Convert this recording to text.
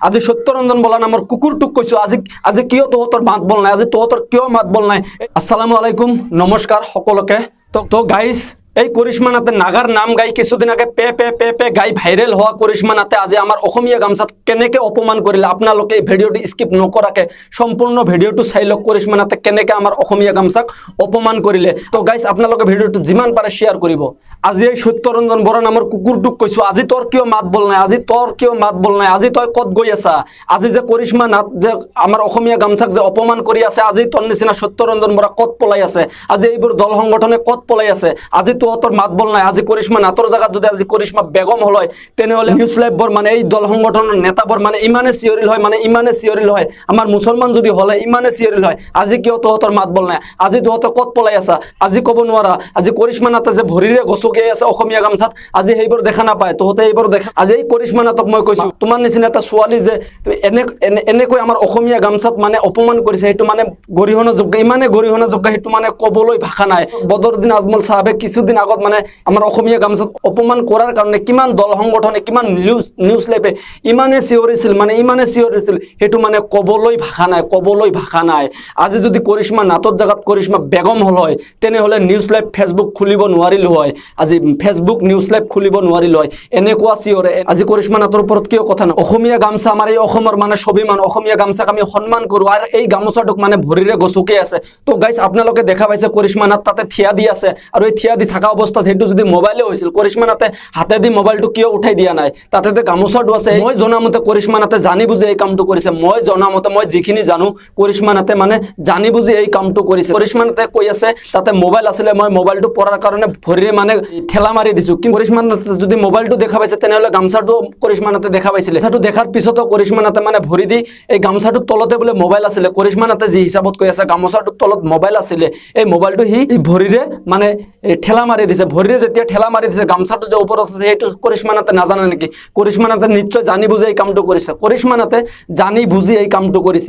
আজি সত্যৰঞ্জন বৰা নামৰ কুকুৰটোক কৈছোঁ, আজি আজি কিয় তহঁতৰ মাত বল নাই? আজি তহঁতৰ কিয় মাত বল নাই? আসসালামু আলাইকুম, নমস্কাৰ সকলোকে। তো গাইজ, এই কৰিশ্মা নাথে নাগাৰ নাম গাই কিছুদিন আগে পে পে পে পে গাই ভাইৰেল হোৱা কৰিশ্মা নাথে আজি আমাৰ অসমীয়া গামচাত কেনেকে অপমান কৰিলে, আপোনালোকে এই ভিডিঅ'টো স্কিপ নকৰাকে সম্পূৰ্ণ ভিডিঅ'টো চাই লওক, কৰিশ্মা নাথে কেনেকে আমাৰ অসমীয়া গামচাক অপমান কৰিলে। তো গাইজ, আপোনালোকে ভিডিঅ'টো যিমান পাৰে শ্বেয়াৰ কৰিব। আজি এই সত্যৰঞ্জন বৰা নামৰ কুকুৰটোক কৈছোঁ, আজি তোৰ কিয় মাত বল নাই? আজি তোৰ কিয় মাত বল নাই? আজি তই ক'ত গৈ আছা? আজি যে কৰিশ্মা নাথ যে আমাৰ অসমীয়া গামচাক যে অপমান কৰি আছে, আজি তোৰ নিচিনা সত্যৰঞ্জন বৰা ক'ত পলাই আছে? আজি এইবোৰ দল সংগঠনে ক'ত পলাই আছে? আজি তহঁতৰ মাত বল নাই। আজি কৰিশ্মা নাথৰ জেগাত যদি আজি কৰিশ্মা বেগম হ'ল হয়, তেনেহ'লে নিউজ লাইভবোৰ মানে এই দল সংগঠনৰ নেতাবোৰ মানে ইমানে চিঞৰিল হয়, মানে ইমানে চিঞৰিল হয়। আমাৰ মুছলমান যদি হ'লে ইমানে চিঞৰিল হয়। আজি কিয় তহঁতৰ মাত বল নাই? আজি তহঁতে ক'ত পলাই আছা? আজি ক'ব নোৱাৰা। আজি কৰিশ্মা নাথে যে ভৰিৰে গছকিয়াই আছে অসমীয়া গামচাত, আজি সেইবোৰ দেখা নাপায় তহঁতে, এইবোৰ দেখা। আজি এই কৰিশ্মা নাথক মই কৈছো, তোমাৰ নিচিনা এটা ছোৱালী যে তুমি এনেকৈ আমাৰ অসমীয়া গামচাত মানে অপমান কৰিছে, সেইটো মানে গৰিহণাযোগ্য, ইমানে গৰিহণাযোগ্য, সেইটো মানে ক'বলৈ ভাষা নাই। বদৰুদ্দিন আজমল চাহাবে কিছুদিন আগত মানে আমাৰ অসমীয়া গামচাত অপমান কৰাৰ কাৰণে কিমান দল সংগঠনে, কিমান নিউজ লাইভে ইমানে চিঞৰিছিল, মানে ইমানে চিঞৰিছিল, সেইটো মানে ক'বলৈ ভাষা নাই, ক'বলৈ ভাষা নাই। আজি যদি কৰিশ্মা নাথৰ জেগাত কৰিশ্মা বেগম হ'ল হয়, তেনেহ'লে নিউজ লাইভ ফেচবুক খুলিব নোৱাৰিলো হয়। আজি ফেচবুক নিউজ লাইভ খুলিব নোৱাৰিলো হয়, এনেকুৱা চিঞৰে। আজি কৰিশ্মা নাথৰ ওপৰত কিয় কথা নাই? অসমীয়া গামচা আমাৰ এই অসমৰ মানে স্বাভিমান, অসমীয়া গামচাক আমি সন্মান কৰোঁ আৰু এই গামোচাটোক মানে ভৰিৰে গছকি আছে। তো গাইজ, আপোনালোকে দেখা পাইছে, কৰিশ্মা নাথ তাতে থিয়া দি আছে আৰু এই থিয়া দি থকা অৱস্থাত সেইটো যদি মোবাইলে হৈছিল, কৰিশ্মা নাথে হাতেদি মোবাইলটো কিয় উঠাই দিয়া নাই? তাতে যে গামোচাটো আছে। মই জনামতে কৰিশ্মা নাথে জানি বুজি এই কামটো কৰিছে। মই জনামতে, মই যিখিনি জানো, কৰিশ্মা নাথে মানে জানি বুজি এই কামটো কৰিছে। কৰিশ্মা নাথে কৈ আছে, তাতে মোবাইল আছিলে, মই মোবাইলটো পৰাৰ কাৰণে ভৰিৰে মানে ঠেলা মাৰি দিছো। কিন্তু কৰিশ্মা নাথে যদি মোবাইলটো দেখা পাইছে, তেনেহ'লে গামচাটো কৰিশ্মা নাথে দেখা পাইছিলে। গামচাটো দেখাৰ পিছতো কৰিশ্মা নাথে মানে ভৰি দি এই গামচাটোৰ তলতে বোলে মোবাইল আছিলে। কৰিশ্মা নাথে যি হিচাপত কৈ আছে, গামোচাটোৰ তলত মোবাইল আছিলে, এই মোবাইলটো সি এই ভৰিৰে মানে এই ঠেলা মাৰি দিছে। ভৰিৰে যেতিয়া ঠেলা মাৰি দিছে, গামচাটো যে ওপৰত আছে, সেইটো কৰিশ্মা নাথে নাজানে নেকি? কৰিশ্মা নাথে নিশ্চয় জানি বুজি এই কামটো কৰিছে। কৰিশ্মা নাথে জানি বুজি এই কামটো কৰিছে।